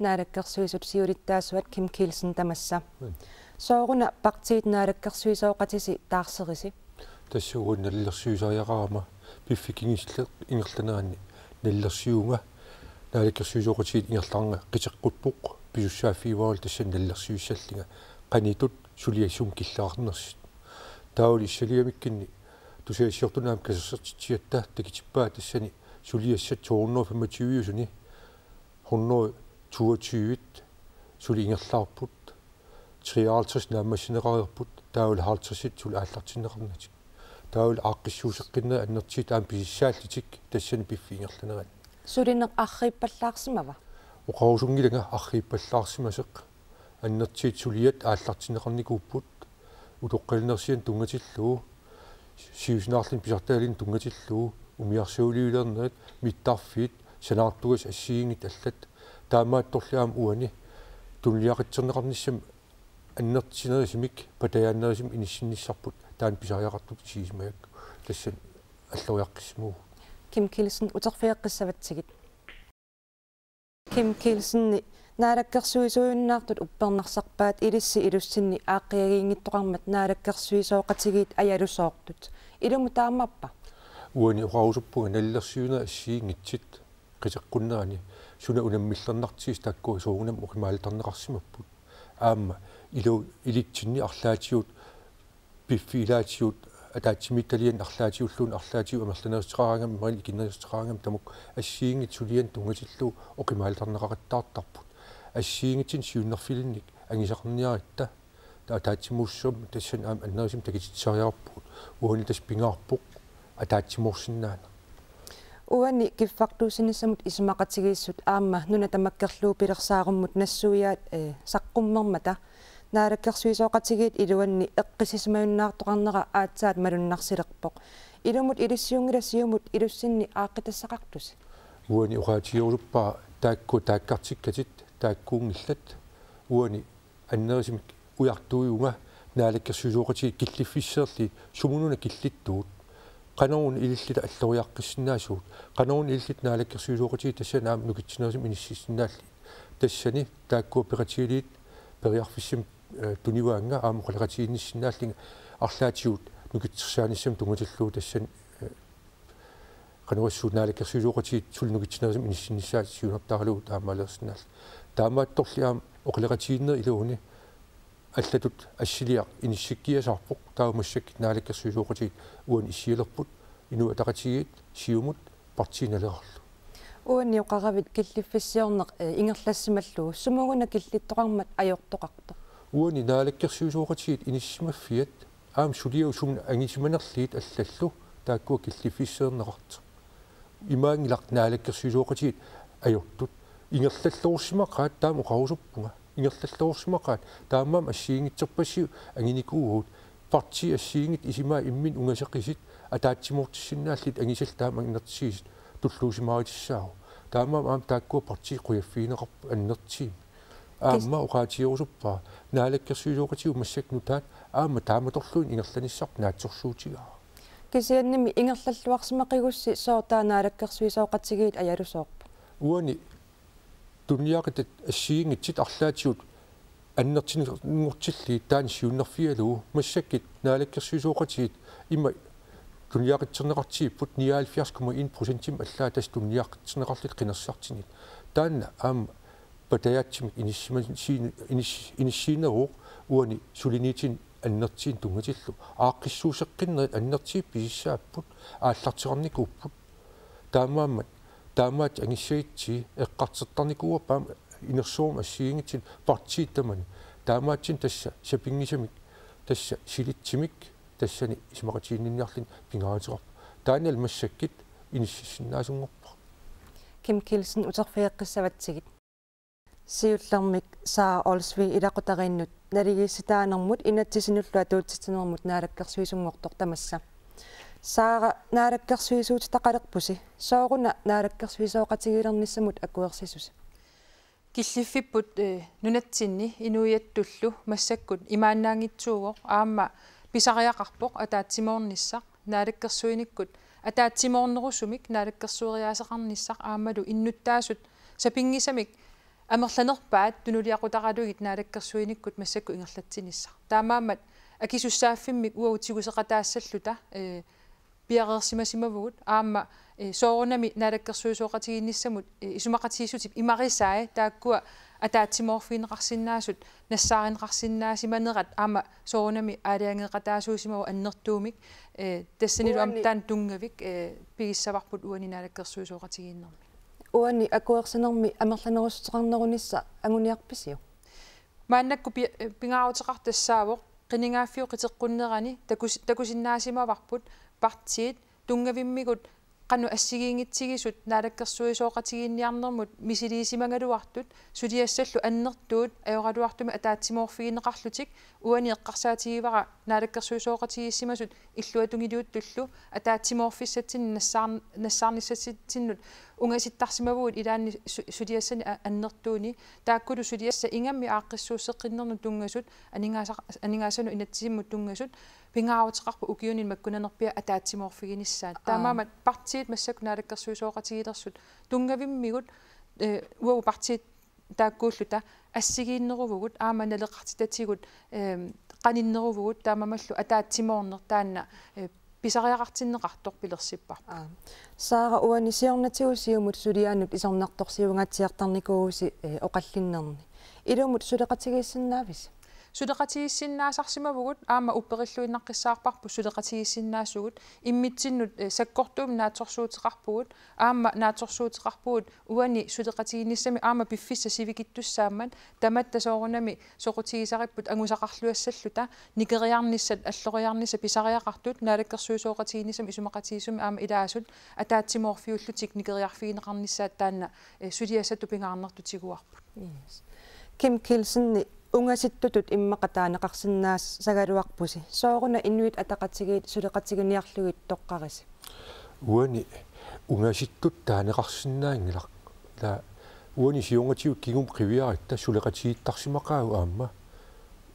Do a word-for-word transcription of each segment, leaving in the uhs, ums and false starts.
Naalakkersuisut siulittaasuat Kim Kielsen tamassa. Mm. Sooruna partiit naalakkersuisooqatisi taarserisi? Tassa uanga nalilersuisariaqarama piffissap kingullermi ingerlanerani nalilersuivunga. Naalakkersuisooqatigiit ingerlaannga qiteqquppoq, pisussaaffigivalu tassani nalilersuissallunga qanoq suliassumik killeqarnersut. Taavalu issaliamikkunni tusagassiortunut aamma katersortitsigatta takutippaa tassani suliassat to hundrede femogtyve-usuni hundrede toogtyve suli ingerlaarput, treoghalvtreds naammassineqareerput, taavalu halvtreds suli aallartinneqarnatik. Taavalu aaqqissuusseqqinnerit annertuut aamma pisussaallutik tassani piffissap ingerlanerani. Sulineq arriippallaarsimava? Oqarusunngilanga arriippallaarsimasoq. Annertuut suliat aallartinneqarnikuupput, utoqqalinersianut tunngatillugu, siusinaarluni pisartaalinut tunngatillugu, umiarsualiulernerit, mittarfiit, sanaartugassat assigiinngitsut allat. Taamaattorli aamma uani tunuliaqutserneqarnissamut annertunerusumik patajaannerusumik inissinnissarput taanna pisariaqartutut isigisimagakku. Tassani alloriaqqissimavugut. Kim Kielsen, uterfigeqqissavatsigit. Kim Kielsen, naalakkersuisuujunnaartut uppernarsarpaat ilissi ilussinni aaqqiagiinngittoqarmat naalakkersuisooqatigiit ajalusoortut. Ilumut taamaappa? Uani oqarusuppunga nalilersuinerit assigiinngitsut qiteqqunnerani suna unammillernartigisoq taakku soorunami oqimaalutarneqarsimapput. Aamma ilu-, ilitsinni arlaatigut piffissap ilaatigut ataatsimiititaliani arlaatigulluunniit arlaatigut amerlaneersoqaraangamik imaluunniit ikinneersoqaraangamik tamakku assigiinngitsut sulianut tunngatillugu oqimaalutarneqaqattaartarput. Assigiinngitsunik siunnerfilinnik anguseqarniaratta. Taava ataatsimoorsuarmik tassani aamma annerusumik takutitsisariaqarpugut. Uani tassa pingaarpoq ataatsimoorsinnaaneq. Uani kiffartuussinissamut isumaqatigiissut aamma nuna tamakkerlugu pilersaarummut nassuiaat, eh, saqqummermata naalakkersuisooqatigiit iluanni eqqissisimajunnaartoqarnera aatsaat malunnarsilerpoq. Ilumut ilissiunngilaq siumut ilussinni aaqqitassaqartusi? Uani oqaatigerusuppara taakku taakkartikkatit taakkuunngillat. Uani annerusumik ujartuivunga naalakkersuisooqatigiit killiffisseerlugit sumununa killittugut. Qanoruna ililluta alloriaqqissinnaasugut. Qanoruna ililluta naalakkersuisooqatigiit tassani aamma nukitsinerusumik inississinnaallutik. Tassani taakkua peqatigalugit periarfissamik, eh, tunivaannga aamma oqaloqatigiinnissinnaallunga arlaatigut nukitsersaanissamut tunngatillugu tassani, eh, qanoq oqassuunga naalakkersuisooqatigiit suli nukitsinerusumik inissinnissaat siunertaralugu taamaaliorsinnaallutik. Taamaattorli aamma oqaloqatigiinnerup iluani allatut assiliaq inissikkiasaarpoq, taava massakkut naalakkersuisooqatigiit uani issialerput, Inuit Ataqatigiit, Siumut, Partii Nalerarlu. Uani oqaravit killiffissiorneq, eh, ingerlassimallugu, sumuguna killittoqarmat ajortoqartoq? Uani naalakkersuisooqatigiit inissisimaffiat aamma suliassat sumut angisimanerlugit allallu taakkua killiffissiorneqartut. Imaanngilaq naalakkersuisooqatigiit ajortut. Ingerlalluarsimaqaat, taama oqarusuppunga. Ingerlalluarsimaqaat, taamaammat assigiinngitsorpassuit anginikuuagut. Partiit assigiinngitsut isumaat imminnut ungaseqisut ataatsimoortissinnaallugit angusallu taama annertutigisut tulluusimaarutissaavoq. Taamaammat aamma taakkua partiit qujaffigineqarput annertuumik. Aamma oqaatigerusuppara naalakkersuisooqatigut massakkut nutaat aamma taamatorluinnaq ingerlanissarput naatsorsuutigaara. Kisiannimi ingerlalluarsimaqigussi sooq taava naalakkersuisooqatigiit ajalusoorput? Uani tunuliaqutaat assigiinngitsut arlaatigut annertunerunngortillugit taanna siunnerfigalugu massakkut naalakkersuisooqatigiit ima tunuliaqutserneqartigipput nioghalvfjerds komma en procentimik allaat tassa tunuliaqutserneqarlutik qinersisartunit. Taanna aamma patajaatsumik inissima-, siin-, inis-, inissiineruvoq uani suliniutinik annertuunik tunngatillugu. Aaqqissuusseqqinnerit annertuut pisussaapput, aallarteqarnikuupput. Taamaammat, taamaattumik angissagutsigit eqqartortarnikuuarput aamma inersuarmi assigiinngitsunik partiit tamanit. Taamaattumik tassa sapinngisamik, tassa silitsumik, tassani isumaqatiginninniarluni pingaaruteqarpoq. Taannalu massakkut inississinnaasunngorpara. Kim Kielsen, uterfigeqqissavatsigit. Siullermik Sara Olsvig ilaqutariinnut naligiissitaanermut inatsisinullu atuutsitsinermut naalakkersuisunngortoq tamassa. Sara, naalakkersuisuutitaqalerpusi. Sooruna naalakkersuisooqatigiilernissamut akuersisusi? Killiffipput, eh, nunatsinni inuiattullu massakkut imaannaanngitsuuvoq aamma pisariaqarpoq ataatsimoornissaq, naalakkersuinikkut ataatsimoornerusumik naalakkersueriaaseqarnissaq aammalu innuttaasut sapinngisamik amerlanerpaat tunuliaqutaralugit naalakkersuinikkut massakkut ingerlatsinissaq. Taamaammat akisussaaffimmik uagut tiguseqataassalluta, eh, piareersimasimavugut aamma, eh, soorunami naalakkersuisooqatigiinnissamut, eh, isumaqatigiissutip imarisai taakkua ataatsimoorfigineqarsinnaasut nassaarineqarsinnaasimanerat aamma soorunami aalajangeeqataasuusimavoq annertuumik, eh, tassanilu aamma Uani- taanna tunngavik, eh, pigissavarput uani naalakkersuisooqatigiinnermi. Uani akuersinermi amerlanerussuteqarnerunissaq anguniarpisiuk? Maannakkut pi-, pingaaruteqartoq tassaavoq qinigaaffiup qiteqqunnerani takus-, takusinnaasimavavut partiit tunngavimmigut qanoq assigiinngitsigisut naalakkersuisooqatigiinniarnermut misiliisimagaluartut suliassallu annertuut ajoraluartumik ataatsimoorfigineqarlutik uani eqqarsaatigivara naalakkersuisooqatigiissimasut illuatungiliuttullu ataatsimoorfissatsinnut nassaar-, nassaarnissatsinnut ungasittarsimavugut ilaanni su-, suliassani a-, annertuuni. Taakkulu suliassat ingammik aaqqissuusseqqinnernut tunngasut, aningaasa-, aningaasanut inatsisimmut tunngasut, pingaaruteqarput ukiuni makkunanerpiaq ataatsimoorfiginissaat. Aa. Taamaammat partiit massakkut naalakkersuisooqatigilersut tunngavimmigut, eh, uagut partiit taakkuulluta assigiinneruvugut, aamma naleqartitatigut, ehm, qaninneruvugut, taamaammallu ataatsimoorneq taanna, eh, pisariaqartinneqartoq pilersipparput. Aa. Saara, uani siornatigut Siumut suliaanut isornartorsiungaatsiartarnikuuvusi, eh, oqallinnerni. Ilumut suleqatigiissinnaavisi? Suleqatigiissinnaasarsimavugut aamma upperilluinnaqqissaarparput suleqatigiissinnaasugut immitsinnut, eh, sakkortuumik naatsorsuuteqarpugut aamma naatsorsuuteqarpugut uani suleqatigiinnissami aamma piffissaq sivikittussaammat tamatta soorunami soqutigisaripput angusaqarluassalluta nikeriarnissat alloriarnissat pisariaqartut naalakkersuisooqatigiinnissami isumaqatigiissummi aamma ilaasut ataatsimoorfiullutik nikeriarfigineqarnissaat taanna, eh, suliassatut pingaarnertut tiguarput. Yes. Kim Kielsen, ungasittutut immaqa taaneqarsinnaassagaluarpusi. Sooruna Inuit Ataqatigiit suleqatiginiarlugit toqqarisi? Uani ungasittut taaneqarsinnaanngilaq. Ila uani siornatigut kingumut qiviaratta suleqatigiittarsimaqaagut aamma.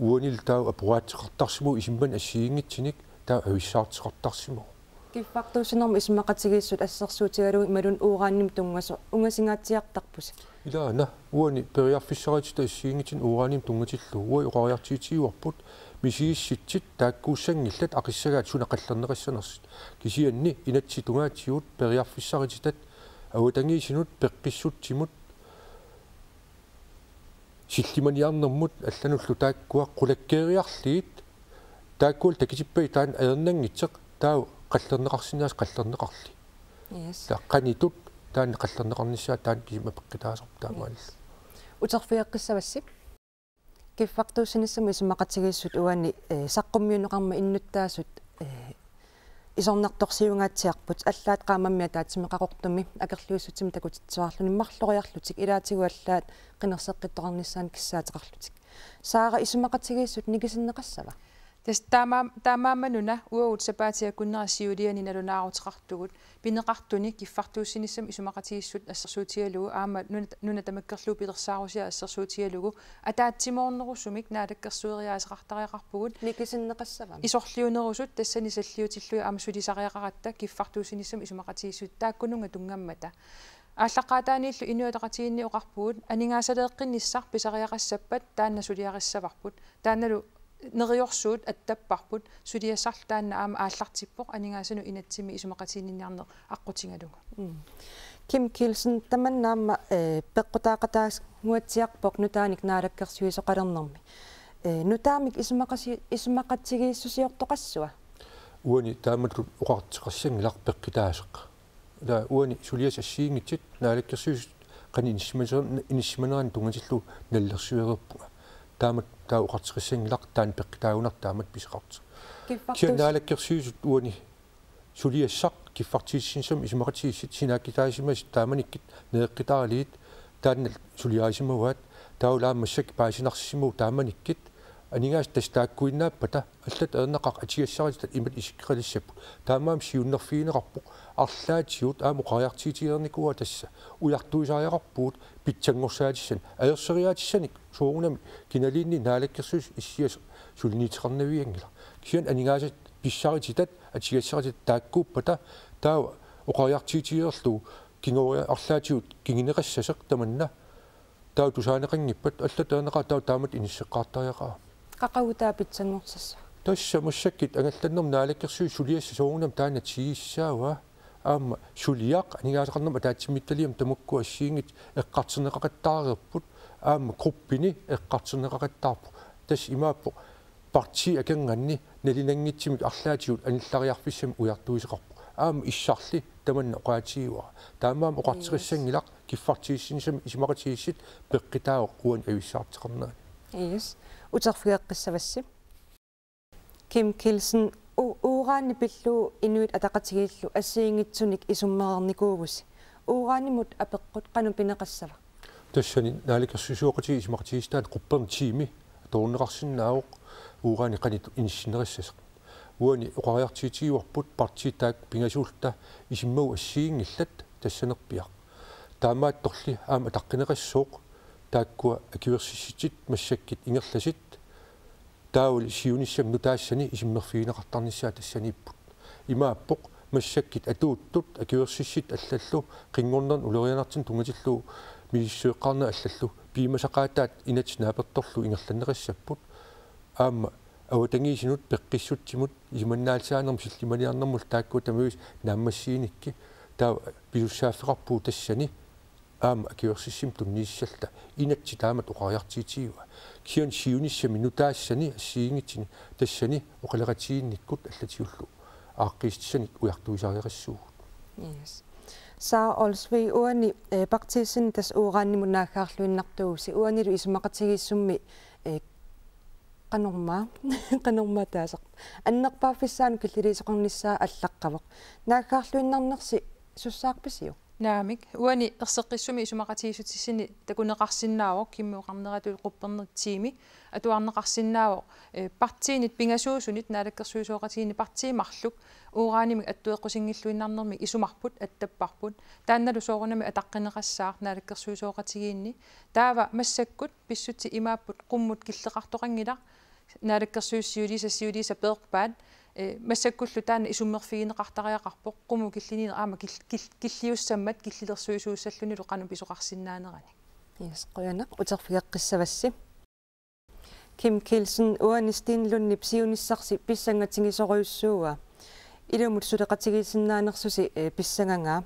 Uanilu taava apporaatseqartarsimavugut isummanik assigiinngitsinik taava avissaarteqartarsimavugut. Kiffartuussinermi isumaqatigiissut assersuutigalugu imaluunniit uranimut tunngasoq ungasingaatsiartarpusi? Ilaana, uani periarfissarititat assigiinngitsunik uranimut tunngatillugu uagut oqariartuutigivarput misigissutsit taakkuussanngillat aqissagaat suna qallerneqassanersut. Kisianni inatsit tungaatigut periarfissarititat avatangiisinut peqqissutsimut sillimaniarnermut allanullu taakkua qulakkeeriarlugit taakkualu takutippagit taanna ajornanngitsoq taava qallerneqarsinnaasoq qallerneqarli. Yes. Taava qanitut taanna qallerneqarnissaa taanna kisima peqqutaasarpoq taamaalillugu. Yes. Uterfigeqqissavassi? Kiffartuussinissamut isumaqatigiissut uani, eh, saqqummiunneqarmat innuttaasut, eh, isornartorsiungaatsiarput allaat qaammammi ataatsimi Qaqortumi akerliussutsimik takutitsuarluni marloriarlutik ilaatigut allaat qinerseqqittoqarnissaannik kissaateqarlutik. Saara, isumaqatigiissut nikisinneqassava? Tassa taama-, taamaammanuna uagut sapaatip akunnera siuliani nalunaaruteqartugut pineqartuni kiffartuussinissamut isumaqatigiissut assersuutigalugu aamma nuna-, nuna tamakkerlugu pilersaarusiaq assersuutigalugu ataatsimoornerusumik naalakkersueriaaseqartariaqarpugut. Nikisinneqassava? Isorliunerusut tassani salliutillugit aamma sulisariaqaratta kiffartuussinissamut isumaqatigiissut taakkununnga tunngammata. Aallaqqaataaniillu Inuit Ataqatigiinni oqarpugut aningaasaleeqqinnissaq pisariaqassappat taanna suliarissavarput. Taannalu neriorsuut attapparput, suliassarlu taanna aamma aallartippoq aningaasanut inatsimmik isumaqatiginninniarneq aqqutigalugu. Mm. Kim Kielsen, tamanna aamma, eh, peqqutaaqataaguatsiarpoq nutaanik naalakkersuisoqalernermi. Eh, nutaamik isumaqasi-, isumaqatigiissusiortoqassua? Uani taamatut oqartoqassanngilaq peqqutaasoq. Ila uani suliassat assigiinngitsut naalakkersuisut qanoq inissisimaner-, inissisimanerannut tunngatillugu nalilersuereerpunga. Taamatut taava oqartoqassanngilaq taanna peqqutaagunartoq taamatut pisoqartoq. Kiffartuus- Kisianni naalakkersuisut uani suliassaq kiffartuussinissamut isumaqatigiissut sinaakkutaasimasut taamanikkut nereqqutaralugit taanna suliarisimavaat taavalu aamma massakkut paasinarsissimavugut taamanikkut aningaasat tassa taakkuinnaappata allat ajornaqaaq atugassarititat imatut isikkoqalissapput. Taamaammat siunnerfigineqarpoq arlaatigut aamma oqariartuutigereernikuuara tassa ujartuisariaqarpugut pitsanngorsaatissanik ajorseriaatissanik soorunami kinaluunniit naalakkersuisut issiasoq suliniuteqarnavianngilaq. Kisianni aningaasat pissarititat atugassarititat taakkuuppata taava oqariartuutigereerlugu kingoria-, arlaatigut kinguneqassasoq tamanna Taava tusaaneqanngippat allatut ajornaqaaq taava taamatut inisseqqaartariaqarami. Qaqugu taava pitsanngorsassavat? Tassa massakkut angallannermut naalakkersuisut suliassat soorunami taanna tigussaavaa. Aamma suliaq aningaasaqarnermut ataatsimiititaliami tamakku assigiinngitsut eqqartorneqaqattaarerput, aamma gruppini eqqartorneqaqattaarpoq. Tassa imaappoq partiit akornanni nalinanngitsumik arlaatigut anillariarfissamik ujartuisoqarpoq. Aamma issarli tamanna oqaatigivara. Taamaammat oqartoqassanngilaq kiffartuussinissamut isumaqatigiissut peqqutaavoq uani avissaartoqarnerani. Yes. Uterfigeqqissavassi. Kim Kielsen, u-, uurani pillugu Inuit Ataqatigiillu assigiinngitsunik isummereernikuuvusi. Uuranimut apeqqut qanoq pineqassava? Tassani naalakkersuisooqatigiit isumaqatigiissutaat qupperneq tiimi atuarneqarsinnaavoq uurani qanoq inissinneqassasoq. Uani oqariartuutigivarput partiit taakku pingasuulluta isummagut assigiinngillat tassanerpiaq. Taamaattorli aamma ataqqineqassooq taakkua akuersissutit massakkut ingerlasut taavali siunissami nutaassani isummerfigineqartarnissaat tassaniipput. Imaappoq massakkut atuuttut akuersissutit allallu qinngornerni ulorianartunik tunngatillugu misissueqqaarnerit allallu piumasaqaataat inatsit naapertorlugu ingerlanneqassapput. Aamma avatangiisinut peqqissutsimut isumannaallisaanermut sillimaniarnermullu taakkua tamaviisa naammassiinikkit taava pisussaaffeqarpugut tassani aamma akuersissummik tunniussalluta inatsit taamatut oqariartuutigivaa. Kisianni siunissami nutaassani assigiinngitsuni tassani oqaloqatigiinnikkut allatigullu aaqqiissutissanik ujartuisariaqassuugut. Yes. Sara Olsvig, uani, eh, partiisinni tassa uranimut naaggaarluinnartuuvusi, uanilu isumaqatigiissummi, eh, qanormaa, qanormaa taasaq. Annerpaarfissaanut killiliisoqarnissaa allaqqavoq. Naaggaarluinnarnersi sussaarpisiuk? Naamik, uani erseqqissumik isumaqatigiissutissinni takuneqarsinnaavoq, Kimmip oqarneratut qupperneq tiimi atuarneqarsinnaavoq, eh, partiinit pingasuusunit naalakkersuisooqatigiinni partiit marluk uranimik attueqqusinngilluinnarnermik isumarput attapparput. Taannalu soorunami ataqqineqassaaq naalakkersuisooqatigiinni. Taava massakkut pissutsit imaapput qummut killeqartoqanngilaq, naalakkersuisut siuliisa, siuliisa peerpaat, eh, massakkullu taanna isummerfigineqartariaqarpoq, qummut killiniineq aamma kil-, kil-, killiussammat killilersuisuussallunilu qanoq pisoqarsinnaaneranik. Yes, qujanaq, uterfigeqqissavassi. Kim Kielsen, uani Steen Lundip siunissarsi pissangatigisorujussuuaa. Ilumut suleqatigiissinnaanersusi, eh, pissangangaa.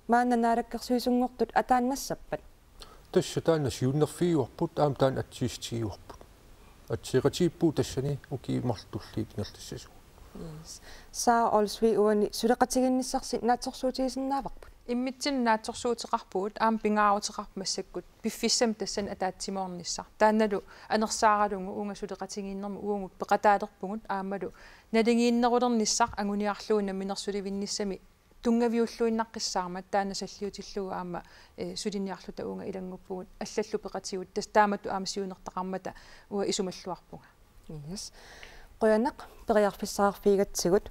Maanna naalakkersuisunngortut ataannassappat? Tassa taanna siunnerfigivarput, aamma taanna atsiissutigivarput. Atseqatiippu tassani ukiut marluk tulliit ingerlassasugut. Yes. Sara Olsvig, uani suleqatigiinnissarsi naatsorsuutigisinnaavarput? Immitsinnut naatsorsuuteqarpugut, aamma pingaaruteqarpoq massakkut piffissami tassani ataatsimoornissaq. Taannalu anersaaralugu uunga suleqatigiinnermi uagut peqataalerpugut aammalu naligiinnerulernissaq anguniarlugu namminersulivinnissami tunngaviulluinnaqqissaarmat taanna salliutillugu aamma, eh, suliniarluta uunga ilannguppugut allallu peqatigut, tassa taamatut aamma siunertaqarmata uanga isumalluarpunga. Yes. Qujanaq periarfissaqarfigigatsigut.